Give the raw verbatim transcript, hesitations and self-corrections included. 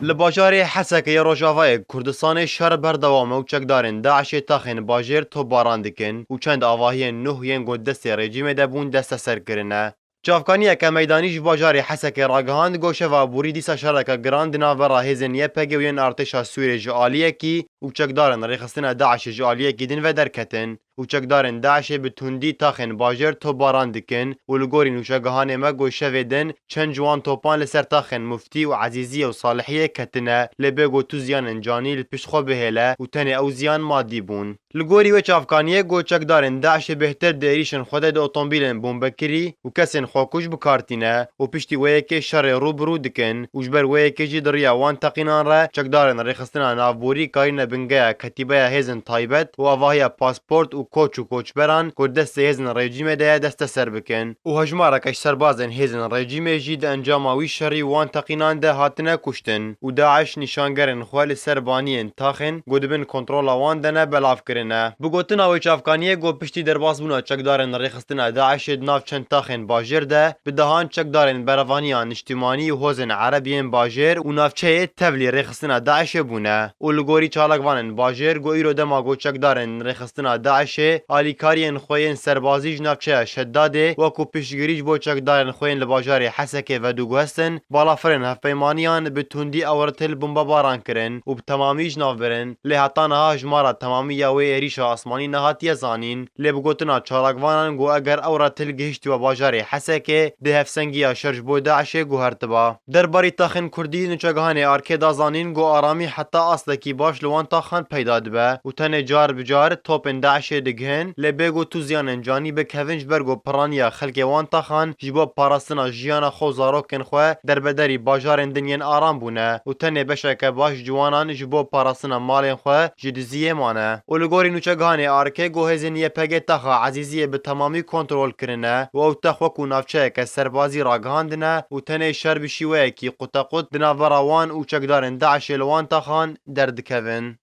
Li bajarê Hesekê yê Rojavayê Kurdistanê şer berdewam e û çekdarên DAIŞê taxên bajêr topbaran dikin û çend avahiyên nuh yên ku destê rejîmê de bûn desteser kirine. Çavkaniyeke meydanî ji bajarê Hesekê ragihand ku şeva borî dîsa şereke giran di navbera hêzên Y P G û yên artêşa Sûriyê ji aliyekî û çekdarên rêxistina DAIŞê ji aliyekî din ve derketin û çekdarên DAIŞê bi tundî taxên bajêr topbaran dikin û li gorî nûçegihanê me ku şevê din çend ji wan topan li ser taxên Muftî û Ezîziyê û Salihiyê ketine, lê bê ku tu ziyanên canî li pişt xwe bihêle û tenê ew ziyan madî bûn. Li gorî wê çavkaniyê ku çekdarên DAIŞê bêhtir di êrîşên xwe de di otomobîlên bombekirî û kesên xwekuj bi kar tîne û piştî wê yekê şerê rû bi rû dikin û ji ber wê yekê jî di riya wan teqînan re çekdarên rêxistina navborî karîne bingeya ketîbeya hêzên taybet û avahiya pasport û koç û koçberan ku destê hêzên rejîmê de ye desteser bikin û hejmareke ji serbazên hêzên rejîmê jî di encama wî şerî û wan teqînan de hatine kuştin û DAIŞ nîşangerên xwe li ser baniyên taxên ku di bin kontrola wan de ne belav kirine. Bi gotina wê çavkaniyê ku piştî derbasbûna çekdarên rêxistina DAIŞê di nav çend taxên bajêr de bi dehan çekdarên berevaniya niştimanî û hozên ereb yên bajêr û navçeyê tevlî rêxistina DAIŞê bûne û li gorî çalakvanên bajêr ku îro dema ku çekdarên rêxistina DAIŞê alîkariyên xwe yên serbazî ji navçeya Şedadê wekû piştgirî ji bo çekdarên xwe yên li bajarê Hesekê vedûguhestin, balafirên hevpeymaniyan bi tundî ew retil bombebaran kirin û bi temamî ji nav birin, lê heta niha jimara temamî ya wê êrîşa asmanî nehatiye zanîn. Lê bi gotina çalakvanan ku eger ew retil gihiştibe bajarê Hesekê, dê hevsengiya şer ji bo DAIŞê guhertiba. Derbarî taxên Kurdî, nûçegihanê Arkê da zanîn ku aramî heta astekî baş li wan taxan peyda dibe û tenê car bi car topên DAIŞê digihin, lê bê ku tu ziyanên canî bikevin ji ber ku piraniya xelkê wan taxan ji bo parastina jiyana xwe û zarokên xwe derbederî bajarên din yên aram bûne û tenê beşeke baş ji wanan ji bo parastina malên xwe ji diziyê mane. Û li gorî nûçegihanê Arkê ku hêzên Y P G taxa Ezîziyê bi temamî kontrol kirine û ew tex wekû navçeyeke serbazî ragihandine û tenê şer bi şîweyekî qutequt di navbera wan û çekdarên DAIŞê li wan taxan derdikevin.